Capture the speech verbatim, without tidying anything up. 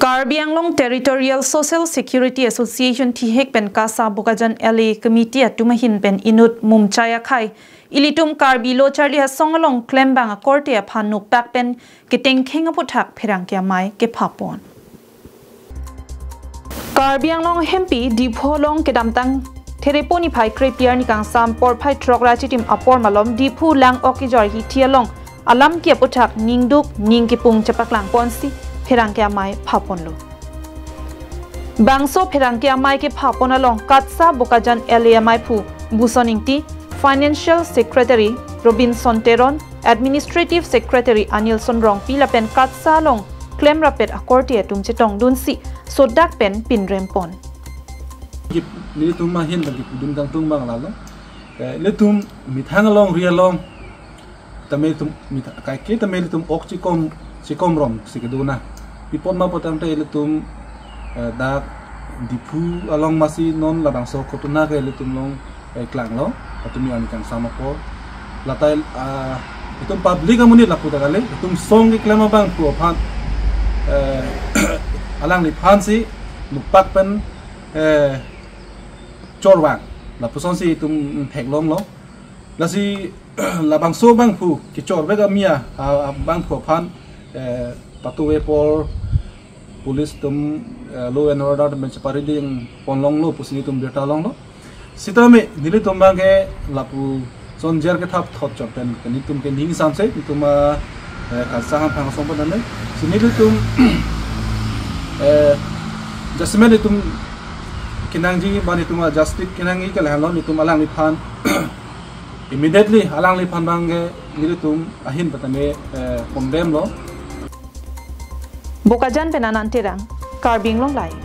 Karbi Anglong Territorial Social Security Association thihek pen KASA Bokajan L A Committee atum ahin pen inut Mumchai akhei ilitum Karbi Lo Charli Asong along klembang akorte aphan nokpak pen ketengkheng aputhak pherangke amei kephapon. Karbi Anglong hempi Diphu along kedamtang Therepo niphai krephli arni kangsam porphai throk ra chitim apor malom Diphu lang ok ejor hithi along alam ke aputhak ningduk ning kepung chepaklang ponsi pherangke amei phaponlo. Bangso pherangke amei kephapon along KASA Bokajan L A ameiphu Buson Ingti, Financial Secretary Robinson Teron, Administrative Secretary Anilson Rongpi lapen KASA along klemrapet akorte atum chetongdunsi sodak pen pinrempon. Nelitum ahin bagi pudun kangtung bang lalo. Eh, ilitum methang along ri along tame tum mitha-, kaike tame ilitum ok chikom, chikom romsi kedona. Pi apot ma pu tangte ilitum, eh, dak Diphu along masi non labangso ghotona ke ilitum along, eh, klanglo. Latum arni kangsam apor. Latai, ah, itum public amonit lapu ta kali, itum song keklem abangphu aphan, eh, alangliphansi nokpak pen, eh, chorvang. Lapusonsi itum theklonglo. Lasi labangso abangphu kechorvek amia, ah, abangphu aphan, eh, patuve apor police atum, eh, law and order atum chepariding ponlonglo pusi nelitum birta longlo. Sitame nelitum abangke lapuson jer kethap thot chot pen nelitum ke ning samse nelitum, ah, eh, KASA hamphang asong pen ane. Si nelitum, eh, jasemet nelitum kenangji ba nelitum, ah, justice kenangji ke lahenlo nelitum alangliphan immediately alangliphan abangke nelitum ahin pen tame, eh, condemn lo. Bokajan pen Anand Terang, Karbi Anglong Live.